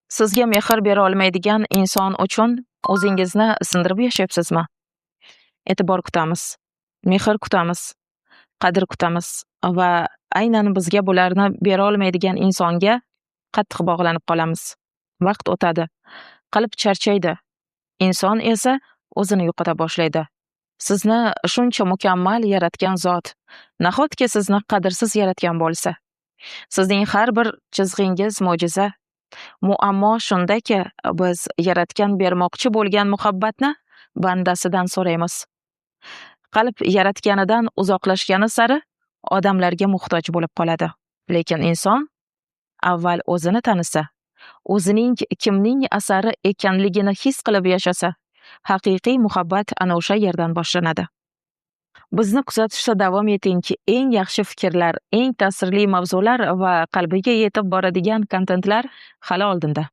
Sizga mehr bera olmaydigan inson uchun o'zingizni sindirib yashayapsizmi? E'tibor kutamiz, mehr kutamiz, qadr kutamiz va aynan bizga bularni bera olmaydigan insonga qattiq bog'lanib qolamiz. Vaqt o'tadi, qalb charchaydi, inson esa o'zini yo'qota boshlaydi. Sizni shuncha mukammal yaratgan zot, nahotki sizni qadrsiz yaratgan bo'lsa? Sizning har bir chizg'ingiz mo'jiza. Muammo shundaki, biz yaratgan bermoqchi bo'lgan muhabbatni bandasidan so'raymiz. Qalb yaratganidan uzoqlashgani sari odamlarga muhtoj bo'lib qoladi. Lekin inson avval o'zini tanisa, o'zining kimning asari ekanligini his qilib yashasa, haqiqiy muhabbat ana o'sha yerdan boshlanadi. Bizni kuzatishda davom eting. Eng yaxshi fikrlar, eng ta'sirli mavzular va qalbiga yetib boradigan kontentlar hali oldinda.